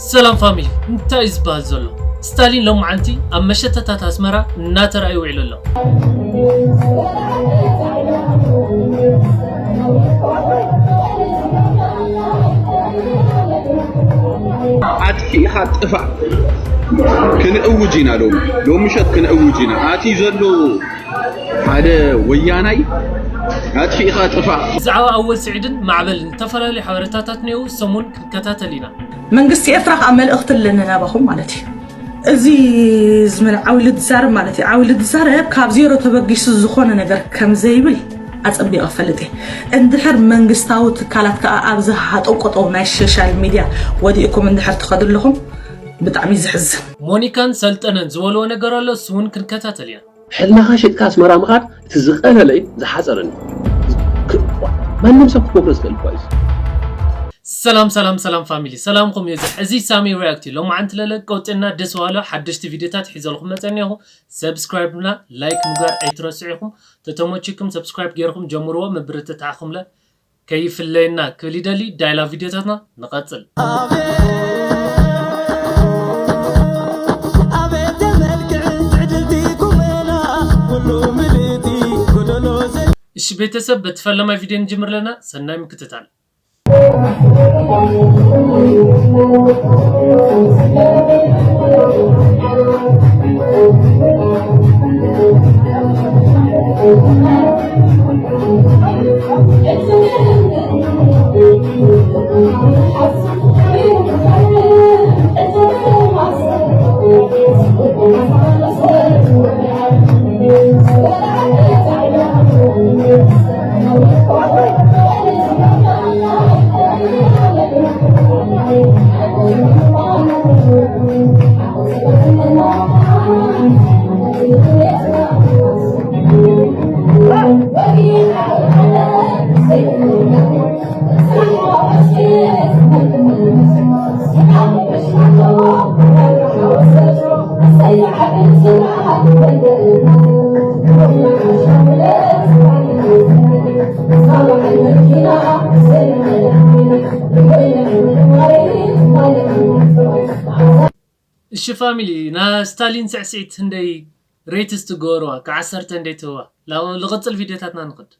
ሰላም ፋሚሊ፣ እንታይ እዩ ዝበሃል ዘሎ? ስታሊን ሎማዓንቲ ኣብ መሸተታት ኣስመራ እናተራእየ ውዒሉ ኣሎ። ኣጥፊእኻ ጥፋእ። ክንእውጅ ኢና ሎሚ፣ ሎሚ ምሸት ክንእውጅ ኢና። ኣትዩ ዘሎ ሓደ ወያናይ ኣጥፊእኻ ጥፋእ። ብዛዕባ ኣወል ስዒድን ማዕበልን ዝተፈላለዩ ሓበሬታታት እኒአው፣ ሰሙን ክንከታተል ኢና። መንግስቲ ኤርትራ ከዓ መልእኽቲ ኣለኒ ናባኹም ማለት እዩ። እዚ ዝመን ዓው ኢሉ ዝዛረብ ማለት እዩ። ዓው ኢሉ ዝዛረብ ካብ ዜሮ ተበጊሱ ዝኾነ ነገር ከም ዘይብል ኣጸቢቐ እፈልጥ እየ። እንድሕር መንግስታዊ ትካላት ከዓ ኣብዚ ሃጠውቀጠው ናይ ሶሻል ሚድያ ወዲእኩም እንድሕር ትኸዱ ኣለኹም ብጣዕሚ እዩ ዘሕዝን። ሞኒካን ሰልጠነን ዝበልዎ ነገር ኣሎ፣ እሱ እውን ክንከታተል ኢና። ሕልናኻ ሸጥካ ኣስመራ ምኻድ እቲ ዝቐለለ እዩ ዝሓፀረን እዩ። ማንም ሰብ ክገብሮ ዝኽእል እኳ እዩ። ሰላም ሰላም ሰላም ፋሚሊ ሰላምኩም ይብዛሕ። እዚ ሳሚ ሪያክት እዩ። ሎማዓንቲ ለለቅ ቀውጢና ደስ በሃሎ ሓደሽቲ ቪዲዮታት ሒዘልኩም መፀ እኒኹ። ሰብስክራይብ እና ላይክ ምግባር ኣይትረስዑ ኢኹም። ተተመችኩም ሰብስክራይብ ገይርኩም ጀምርዎ። ምብርትታዕኹምለ ከይፍለየና ክብል ይደሊ። ዳይላ ቪዲዮታትና ንቐፅል። እሺ ቤተሰብ በቲ ፈለማይ ቪድዮ ንጅምር ኣለና። ሰናይ ምክትታል። እሺ ፋሚሊ፣ ና ስታሊን ስዕስዒት ህንደይ ሬትስ ትገብርዋ፣ ከዓሰርተ ህንደይ ትህዋ። ላው ልቕጽል ቪድዮታትና ንኽድ።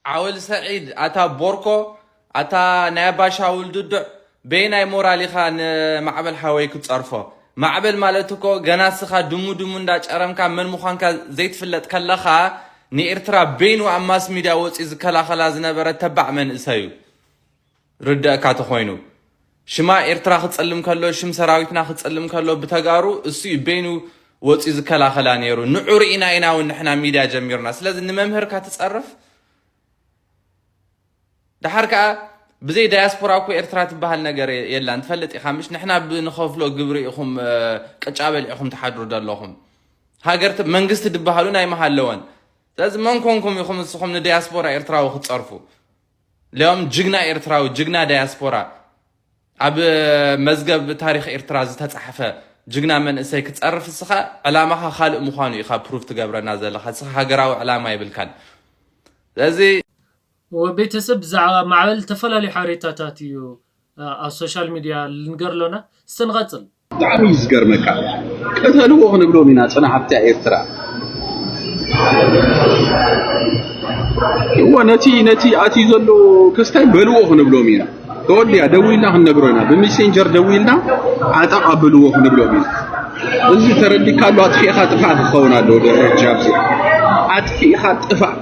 ዓወል ሰዒድ፣ ኣታ ቦርኮ፣ ኣታ ናይ ኣባ ሻውል ድዱዕ፣ በየናይ ሞራል ኢኻ ንማዕበል ሓወይ ክትጸርፎ? ማዕበል ማለት እኮ ገና እስኻ ድሙ ድሙ እንዳጨረምካ መን ምዃንካ ዘይትፍለጥ ከለኻ፣ ንኤርትራ በይኑ ኣብ ማስ ሚድያ ወጺኡ ዝከላኸላ ዝነበረ ተባዕ መንእሰይ እዩ። ርደእካ ተኾይኑ። ሽማ ኤርትራ ክጸልም ከሎ፣ ሽም ሰራዊትና ክጸልም ከሎ ብተጋሩ እሱ እዩ በይኑ ወጺኡ ዝከላኸላ ነይሩ። ንዑ ርኢና ኢና እውን ንሕና ሚድያ ጀሚርና። ስለዚ ንመምህርካ ትጸርፍ? ደሓር ከኣ ብዘይ ዳያስፖራ እኮ ኤርትራ ትበሃል ነገር የላን። ትፈልጥ ኢኻ ምሽ? ንሕና ብንኸፍሎ ግብሪ ኢኹም፣ እ፣ ቅጫ በሊዕኹም ትሓድሩ ዘለኹም። ሃገር ት-፣ መንግስቲ ድበሃሉ ናይ መሃለወን። ስለዚ መን ኮንኩም ኢኹም ንስኹም ንዳያስፖራ ኤርትራዊ ክትጸርፉ? ሊዮም ጅግና ኤርትራዊ፣ ጅግና ዳያስፖራ፣ ኣብ መዝገብ ታሪኽ ኤርትራ ዝተጻሕፈ ጅግና መንእሰይ ክትጸርፍ እስኻ ዕላማኻ ካልእ ምዃኑ ኢኻ ፕሩፍ ትገብረና ዘለኻ። እስኻ ሃገራዊ ዕላማ የብልካን። ስለዚ ወ-፣ ቤተሰብ ብዛዕባ ማዕበል ዝተፈላለዩ ሓበሬታታት እዩ፣ እ፣ ኣብ ሶሻል ሚድያ ልንገር ኣሎና። እስቲ ንቐጽል። ብጣዕሚ እዩ ዝገርመካ። ቅተልዎ ክንብሎም ኢና ጽናሓፍቲ ኤርትራ። እወ ነቲ ነቲ ኣትዩ ዘሎ ክስታይ በልዎ ክንብሎም ኢና። ተወዲያ ደዊልና ክንነግሮ ኢና። ብሚሴንጀር ደዊልና ዓጠቕ ኣብልዎ ክንብሎም ኢና። እዚ ተረዲካ ኣሎ ኣጥፊእኻ ጥፋእ ክኸውን ኣለዎ። ደረጃ ኣብዚ ኣጥፊእኻ ጥፋእ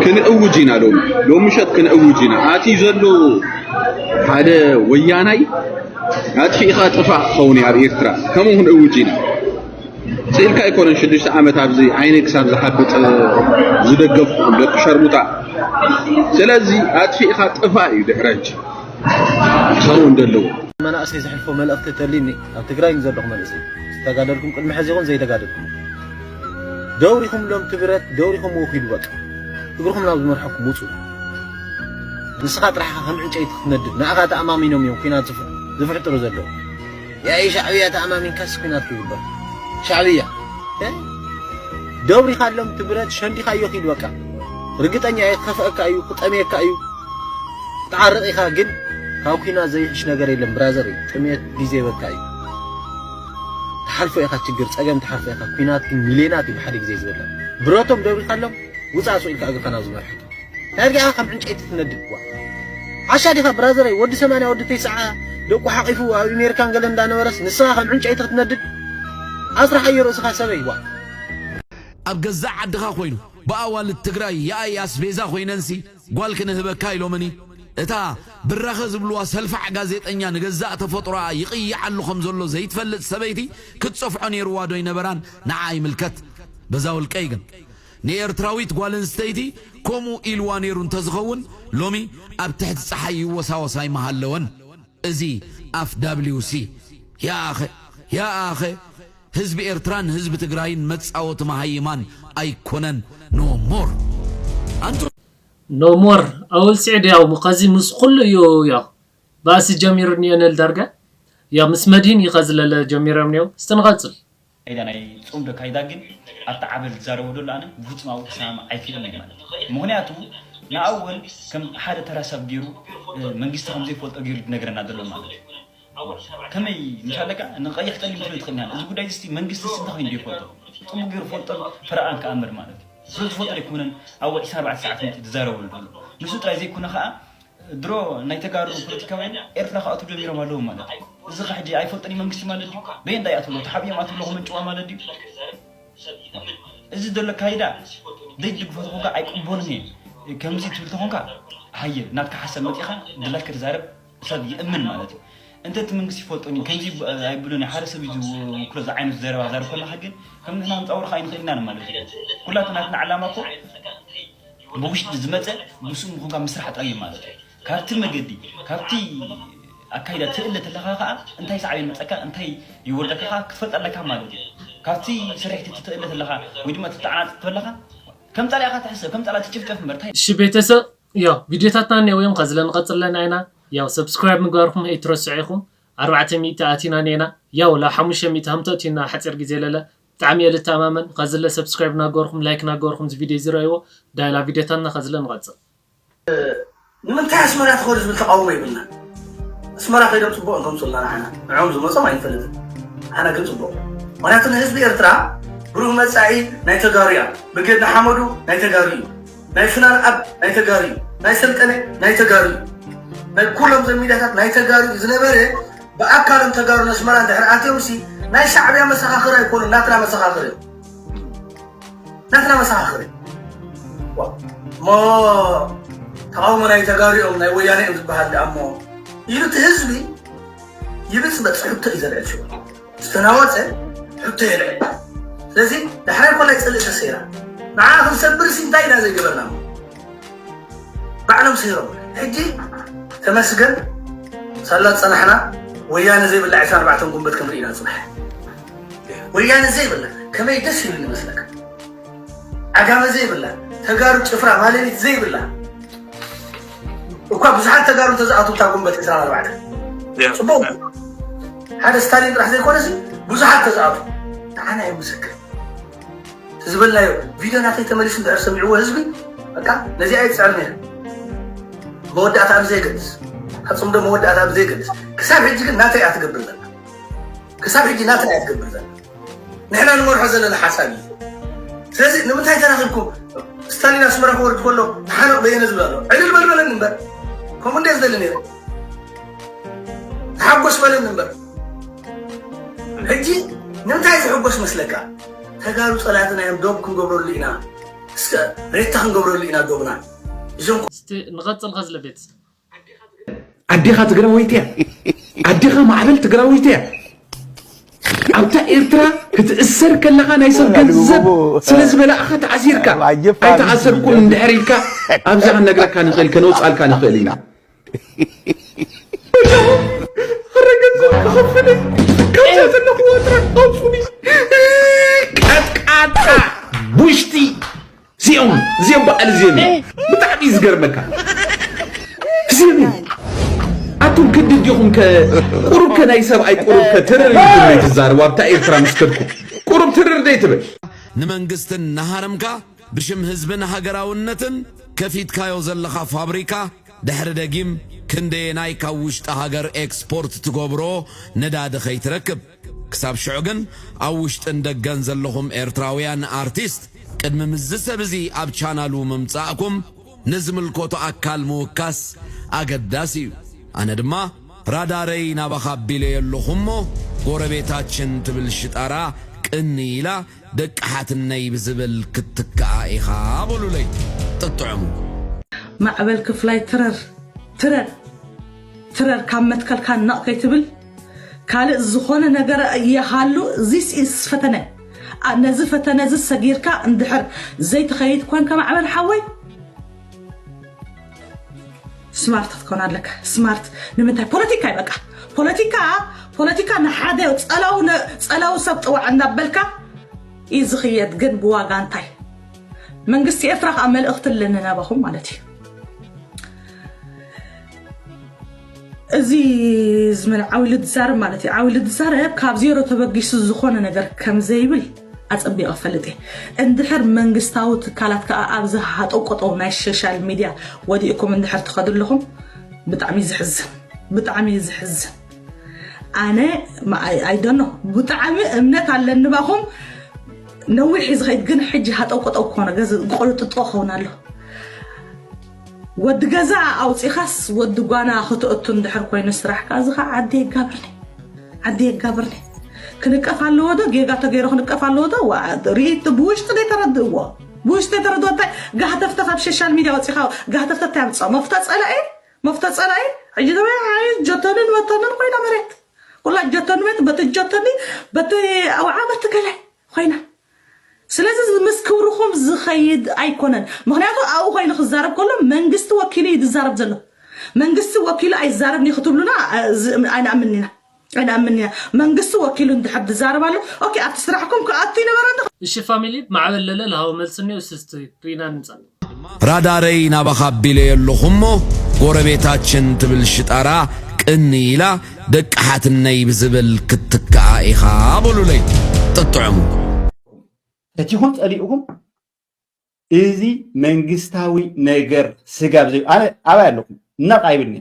ክንእውጅ ኢና ሎሚ ሎሚ ምሸት ክንእውጅ ኢና ኣትዩ ዘሎ ሓደ ወያናይ ኣጥፊእኻ ጥፋእ ክኸውን እዩ ኣብ ኤርትራ ከምኡ ክንእውጅ ኢና ስኢልካ ኣይኮነን ሽዱሽተ ዓመት ኣብዚ ዓይነይ ክሳብ ዝሓብጥ ዝደገፍኩም ደቂ ሸርሙጣ ስለዚ ኣጥፊእኻ ጥፋእ እዩ ድሕረጅ ክኸውን ዘለዎ መናእሰይ ዘሕልፎ መልእኽቲ ተልዩኒ ኣብ ትግራይ ንዘለኹ መንእሰይ ዝተጋደልኩም ቅድሚ ሕዚ ይኹን ዘይተጋደልኩም ደውሪኹም ሎም ትብረት ደውሪኹም ውኺዱ በቃ እግርኹም ናብ ዝመርሐኩም ውፁ ንስኻ ጥራሕ ኢኻ ከም ዕንጨይቲ ክትነድድ ንኣኻ ተኣማሚኖም እዮም ኲናት ዝፍጥሩ ዘለዉ ያኢ ሻዕብያ ተኣማሚንካስ ኲናት ክግበር ሻዕብያ ደውሪኻሎም ትብረት ሸንዲኻዮ ኺድ በቃ ርግጠኛ እየ ክኸፍአካ እዩ ክጠምየካ እዩ ትዓርቕ ኢኻ ግን ካብ ኲናት ዘይሕሽ ነገር የለን ብራዘር። ጥሜት ግዜ በቃ እዩ። ትሓልፎ ኢኻ ችግር፣ ጸገም ትሓልፎ ኢኻ። ኲናት ግን ሚልዮናት እዩ ብሓደ ግዜ ዝበልዕ። ብረቶም ደብሪኻሎም ውጻእ ስቕ ኢልካ እግርካ ናብዚ መርሓ። እንታይ ርጊኻ ከም ዕንጨይቲ ትነድድ ዋ። ዓሻ ዲኻ ብራዘረይ፣ ወዲ ሰማንያ ወዲ ተስዓ ደቁ ሓቒፉ ኣብ ኣሜሪካን ገለ እንዳነበረስ ንስኻ ከም ዕንጨይቲ ክትነድድ። ኣስራሕ ኣየሩ እስኻ ሰበይ ዋ። ኣብ ገዛእ ዓድኻ ኮይኑ ብኣዋልድ ትግራይ የኣይ ኣስቤዛ ኮይነንሲ ጓል ክንህበካ ኢሎምኒ። እታ ብራኸ ዝብልዋ ሰልፋዕ ጋዜጠኛ ንገዛእ ተፈጥሮኣ ይቕይዓሉ ከም ዘሎ ዘይትፈልጥ ሰበይቲ ክትጸፍዖ ነይርዋ ዶ ኣይነበራን? ንዓ ይምልከት። በዛ ውልቀይ ግን ንኤርትራዊት ጓል ኣንስተይቲ ከምኡ ኢልዋ ነይሩ እንተዝኸውን ሎሚ ኣብ ትሕቲ ጸሓይ ይወሳወስ ኣይምሃለወን። እዚ ኣፍ ዳብሊው ሲ። ያኣኸ ያኣኸ ህዝቢ ኤርትራን ህዝቢ ትግራይን መጻወቲ መሃይማን ኣይኮነን። No more። ኣንቱ No more ኣወል ስዒድ ያው ከዚ ምስ ኩሉ እዩ ያው ባእሲ ጀሚሩ እኒኦ ነል ዳርጋ ያው ምስ መድሂን እዩ ከዚ ለለ ጀሚሮም እኒኦ እስቲ ንቐጽል ካይዳ ናይ ጾም ዶ ካይዳ ግን ኣብቲ ዓበል ዝዛረቦ ዘሎ ኣነ ብፍጹም ኣብኡ ክሰማማዕ ኣይክእልን እየ ማለት እዩ። ምኽንያቱ ንኣወል ከም ሓደ ተራ ሰብ ገይሩ መንግስቲ ከም ዘይፈልጦ ገይሩ ዝነግረና ዘሎ ማለት እዩ። ከመይ ምሽ ኣለካ ንቐይሕ ጸሊም ትብል ትኽእል ኢና እዚ ጉዳይ እዚ መንግስቲ ስንታ ኮይኑ ይፈልጦ ጽቡቅ ገይሩ ፈልጦ ፈረቓን ከኣምር ማለት እዩ። ስለ ዝፈልጦ ኣይኮነን ኣብኡ ዕስራን ኣርባዕተን ሰዓት መፂኡ ዝዛረበሉ ዘሎ ንሱ ጥራይ ዘይኮነ ከዓ ድሮ ናይ ተጋሩ ፖለቲካውያን ኤርትራ ክኣትዉ ጀሚሮም ኣለዉ ማለት እዩ። እዚ ከ ሕጂ ኣይፈልጥን እዩ መንግስቲ ማለት ድዩ? በየንዳ እያ ትብሎ? ተሓቢኦም ኣትብሎ ክመንጭዋ ማለት ድዩ? እዚ ዘሎ ኣካይዳ ዘይትድግፎ ተኾንካ ኣይቅበልን እየ። ከምዚ ትብል ተኾንካ ሃየ ናትካ ሓሳብ መፂኻ ድላትካ ተዛረብ ሰብ ይእምን ማለት እዩ። እንተ እቲ መንግስቲ ይፈልጦን እዩ ከምዚ ኣይብሎን እዩ ሓደ ሰብ እዩ ዝውክሎ እዚ ዓይነት ዘረባ ዛረብ ከለኻ ግን ከም ንሕና ክንፃወርካ ኣይንኽእል ኢና ማለት እዩ። ኩላትና ናትና ዕላማ እኮ ብውሽጢ ዝመፀ ምስኡ ምኾንካ ምስራሕ ጥራይ እዩ ማለት እዩ። ካብቲ መገዲ ካብቲ ኣካይዳ ትእለ ተለኻ ከዓ እንታይ ሳዕቤን መፀካ እንታይ ይወርደካ ከዓ ክትፈልጥ ኣለካ ማለት እዩ። ካብቲ ስርሕቲ ትእለ ተለኻ ወይ ድማ ትተዓናፅፍ ተለኻ ከም ፀላኢኻ ትሕሰብ ከም ፀላ ትጭፍጨፍ እምበር እንታይ እሺ ቤተሰብ ያው ቪዲዮታትና እኒአው እዮም ከዚ ለንቐፅል ኣለና ኢና ያው ሰብስክራይብ ምግባርኩም ኣይትረስዑ ኢኹም ኣርባዕተ ሚእቲ ኣቲና እኒአና ያው ላ ሓሙሽተ ሚእቲ ሃምተእቱ ኢና ሓፂር ግዜ ለለ ብጣዕሚ እየ ልተኣማመን ከዚ ለ ሰብስክራይብ ናገርኩም ላይክ ናገርኩም እዚ ቪዲዮ ዝረእይዎ ዳይላ ቪዲዮታትና ከዚ ለንቐፅል ንምንታይ ኣስመራ ትኸዱ ዝብል ተቃውሞ የብልና ኣስመራ ከይዶም ፅቡቅ እንተምፁልና ንዓና ንዕኦም ዝመፆም ኣይንፈልጥን ኣነ ግን ፅቡቅ ምክንያቱ ንህዝቢ ኤርትራ ብሩህ መፃኢ ናይ ተጋሩ እያ ብርጌድ ንሓመዱ ናይ ተጋሩ እዩ ናይ ፍናን ኣብ ናይ ተጋሩ እዩ ናይ ሰልጠነ ናይ ተጋሩ እዩ ናይ ኩሎም ዘሚዳታት ናይ ተጋሩ እዩ ዝነበረ ብኣካሎም ተጋሩ ነስመራ እንድሕር ኣትዮም ሲ ናይ ሻዕብያ መሰኻኽር ኣይኮኑን ናትና መሰኻኽር እዮም ናትና መሰኻኽር እዩ እሞ ተቃውሞ ናይ ተጋሩ እዮም ናይ ወያነ እዮም ዝበሃል ደኣ እሞ ኢሉ እቲ ህዝቢ ይብፅበፅ ሕቶ እዩ ዘልዕል ሽዑ ዝተናወፀ ሕቶ የልዕል ስለዚ ዳሕራይ ኮላይ ፅልእ ተሰይራ ንዓ ክንሰብር ሲ እንታይ ኢና ዘይገበርና እሞ ባዕሎም ስሂሮም ሕጂ ተመስገን ሳላ ዝፀናሕና ወያነ ዘይብላ ዕስራን ኣርባዕተን ጉንበት ክንርኢ ኢና ፅባሕ ወያነ ዘይብላ ከመይ ደስ ይብል ይመስለካ ዓጋመ ዘይብላ ተጋሩ ጭፍራ ማለሊት ዘይብላ እኳ ብዙሓት ተጋሩ እንተዝኣትው እታ ጉንበት ዕስራን ኣርባዕተን ፅቡቅ ሓደ ስታሊን ጥራሕ ዘይኮነሲ ብዙሓት ተዝኣትው ንዓና እዩ ምስክር ዝበልናዮ ቪድዮ ናተይ ተመሊሱ እንድሕር ሰሚዕዎ ህዝቢ በቃ ነዚኣ ይፅዕር ነይረ መወዳእታ ኣብ ዘይገልፅ ኣፅምዶ መወዳእታ ኣብ ዘይገልፅ ክሳብ ሕጂ ግን ናተይ እያ ትገብር ዘላ ክሳብ ሕጂ ናተይ እያ ትገብር ዘላ ንሕና ንመርሖ ዘለና ሓሳብ እዩ ስለዚ ንምንታይ ተራኺብኩም ስታሊን ኣስመራ ክወርድ ከሎ ተሓነቕ በየነ ዝብል ኣሎ ዕልል በልበለኒ እምበር ከምኡ እንደ ዝደሊ ነይረ ተሓጎስ በለኒ እምበር ሕጂ ንምንታይ ዝሕጎስ መስለካ ተጋሩ ፀላእትና እዮም ዶብ ክንገብረሉ ኢና እስከ ሬታ ክንገብረሉ ኢና ዶብና እዞም እስቲ ንቐፅል ከዝለ ቤተሰብ ኣዴኻ ትግራወይቲ እያ ኣዴኻ ማዕበል ትግራወይቲ እያ ኣብታ ኤርትራ ክትእሰር ከለኻ ናይ ሰብ ገንዘብ ስለ ዝበላእኻ ተኣሲርካ ኣይተኣሰርኩን እንድሕር ኢልካ ኣብዛ ክንነግረካ ንኽእል ከነውፅኣልካ ንኽእል ኢና ኣረ ገንዘብ ክኸፍል ካብዛ ዘለኹዎ ጥራሕ ኣውፁኒ ቀጥቃጣ ቡሽቲ እዚኦም እዚኦም በዓል እዚኦም እዮም ብጣዕሚ እዩ ዝገርመካ እዚኦም እዮም ኣቱም ክዲ ዲኹም ከ ቁሩብ ከ ናይ ሰብኣይ ቁሩብ ከ ትርር ኢልኩም ናይ ትዛረቡ ኣብታ ኤርትራ ምስ ከድኩም ቁሩብ ትርር ደይ ትብል ንመንግስትን ንሃረምካ ብሽም ህዝብን ሃገራውነትን ከፊትካዮ ዘለኻ ፋብሪካ ድሕሪ ደጊም ክንደየናይ ካብ ውሽጢ ሃገር ኤክስፖርት ትገብሮ ነዳዲ ከይትረክብ? ክሳብ ሽዑ ግን ኣብ ውሽጥን ደገን ዘለኹም ኤርትራውያን ኣርቲስት ቅድሚ ምስዚ ሰብ እዚ ኣብ ቻናሉ ምምጻእኩም ንዝምልከቶ ኣካል ምውካስ ኣገዳሲ እዩ። ኣነ ድማ ራዳረይ ናባኻ ኣቢለዮ ኣለኹ እሞ ጎረቤታችን ትብል ሽጣራ ቅኒ ኢላ ደቂ ሓትነይ ብዝብል ክትክኣ ኢኻ በሉለይ። ጥጥዑሙ። ማዕበል ክፍላይ ትረር ትረር ትረር ካብ መትከልካ ነቕ ከይትብል ካልእ ዝኾነ ነገር ይሃሉ። This is ፈተነ። ነዚ ፈተነ እዚ ሰጊርካ እንድሕር ዘይትኸይድ ኮንካ ማዕበል ሓወይ ስማርት ክትኮን ኣለካ። ስማርት ንምንታይ? ፖለቲካ እዩ በቃ። ፖለቲካ ፖለቲካ ንሓደ ጸላው ጸላው ሰብ ጥዋዕ እንዳበልካ እዩ ዝኽየድ። ግን ብዋጋ እንታይ? መንግስቲ ኤርትራ ከዓ መልእኽቲ ኣለኒ ናባኹም ማለት እዩ። እዚ ዝመን ዓው ኢሉ ዝዛረብ ማለት እዩ። ዓው ኢሉ ዝዛረብ ካብ ዜሮ ተበጊሱ ዝኾነ ነገር ከም ዘይብል ኣጸቢቐ ፈልጥ እየ። እንድሕር መንግስታዊ ትካላት ከዓ ኣብዚ ሃጠውቆጠው ናይ ሶሻል ሚድያ ወዲእኩም እንድሕር ትኸዱ ኣለኹም ብጣዕሚ እዩ ዝሕዝን፣ ብጣዕሚ እዩ ዝሕዝን። ኣነ ኣይደኖ ብጣዕሚ እምነት ኣለኒ ባኹም ነዊሕ እዩ ዝኸይድ፣ ግን ሕጂ ሃጠውቆጠው ክኾነ ገዝ ቆልጥጦ ክኸውን ኣሎ። ወዲ ገዛ ኣውፂኻስ ወዲ ጓና ክትእቱ እንድሕር ኮይኑ ስራሕካ እዚ ከዓ ዓዲ የጋብርኒ፣ ዓዲ የጋብርኒ። ክንቀፍ ኣለዎ ዶ? ጌጋ ተገይሩ ክንቀፍ ኣለዎ ዶ? ዋ- ርኢ ብውሽጢ ዘይተረድእዎ ብውሽጢ ዘይተረድዎ እንታይ ጋህተፍተ ካብ ሶሻል ሚድያ ወፂኻ ጋህተፍተ እንታይ ኣምፅኦ መፍተ ፀላኢ መፍተ ፀላኢ ሕጂ ተበይ ሓይ ጀቶንን መቶንን ኮይና መሬት ኩላ ጀቶን መሬት በቲ ጀቶኒ በቲ ኣውዓ በቲ ገለ ኮይና ስለዚ ምስ ክብርኹም ዝኸይድ ኣይኮነን። ምክንያቱ ኣብኡ ኮይኑ ክዛረብ ከሎ መንግስቲ ወኪሉ እዩ ዝዛረብ ዘሎ። መንግስቲ ወኪሉ ኣይዛረብን እዩ ክትብሉና ኣይንኣምን ኢና ኣይንኣምን ኢና። መንግስቲ ወኪሉ እንድሕር ዝዛረብ ኣሎ ኦኬ ኣብቲ ስራሕኩም ክኣቱ ይነበረ እንተ እሺ ፋሚሊ ማዕበል ለለ ለሃቦ መልሲ እኒኦ እስቲ ሪና ንምፃእ። ራዳረይ ናባኻ ኣቢለዮ ኣለኹ እሞ ጎረቤታችን ትብል ሽጣራ ቅኒ ኢላ ደቂ ሓትነይ ብዝብል ክትክኣ ኢኻ በሉለይ። ጥጥዑሙ። ፈቲኹም ጸሊእኹም እዚ መንግስታዊ ነገር ስጋብ ዘይ ኣነ ኣባይ ኣለኹም ነቕ ኣይብልኒ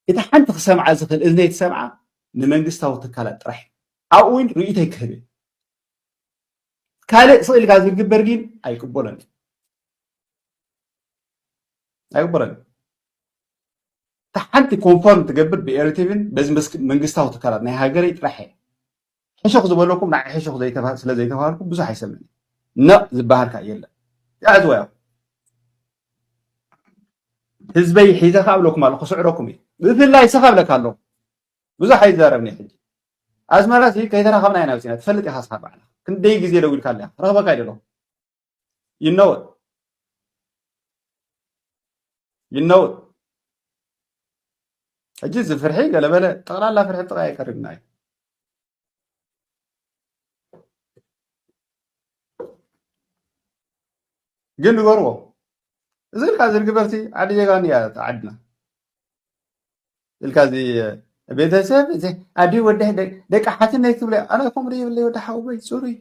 እቲ ሓንቲ ክሰምዓ ዝኽእል እዝነይ ትሰምዓ ንመንግስታዊ ትካላት ጥራሕ ኣብኡ እውን ርእይቶይ ክህብ ካልእ ስቕ ኢልካ ዝግበር ግን ኣይቅበሎን ኣይቅበሎን እታ ሓንቲ ኮንፎርም ትገብር ብኤርቲቪን በዚ መንግስታዊ ትካላት ናይ ሃገረይ ጥራሕ እየ ሕሹኽ ዝበለኩም ንዓይ ሕሹኽ ስለ ዘይተባሃልኩ ብዙሕ ኣይሰምዕን ነቕ ዝበሃልካ የለን ያዕዝዋ ኢኹም ህዝበይ ሒዘ ከኣ እብለኩም ኣሎ ክስዕረኩም እየ ብፍላይ ስኻ እብለካ ኣለኹ ብዙሕ ኣይዛረብን እየ ሕጂ ኣስመራ ሲ ከይተራኸብና ኢና ወፂና ትፈልጥ ኢኻ ስኻ ባዕላ ክንደይ ግዜ ደዊልካ ኣለኻ ክረኽበካ ይደለኹ ይነውጥ ይነውጥ ሕጂ እዚ ፍርሒ ገለበለ ጠቕላላ ፍርሒ ጥቓ የቀሪብና እዩ ግን ንገርዎ እዚ ኢልካ እዚ ግበርቲ ዓዲ ጀጋኑ እያ ዓድና ኢልካ እዚ ቤተሰብ እዚ ኣዲ ወደ ደቂ ሓትነይ ክብለ ኣነ ከምኡ ይብለይ ወደ ሓውበይ ፅሩይ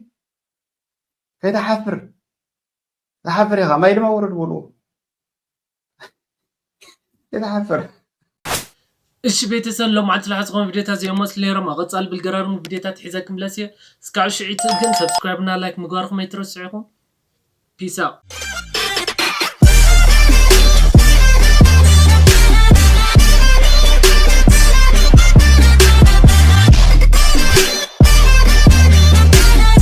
ከይትሓፍር ትሓፍር ኢኻ ማይ ድማ ውረድ በልዎ ከይትሓፍር እሺ ቤተሰብ ሎም ዓንትላ ዝኾኑ ቪዲዮታት እዚኦም መስሉ ነይሮም ኣቐጻል ብልገራርሙ ቪዲዮታት ሒዘ ክምለስ እየ እስካብ ሽዒቱ ግን ሰብስክራይብ እና ላይክ ምግባርኩም ኣይትረስዑ ኢኹም ፒስ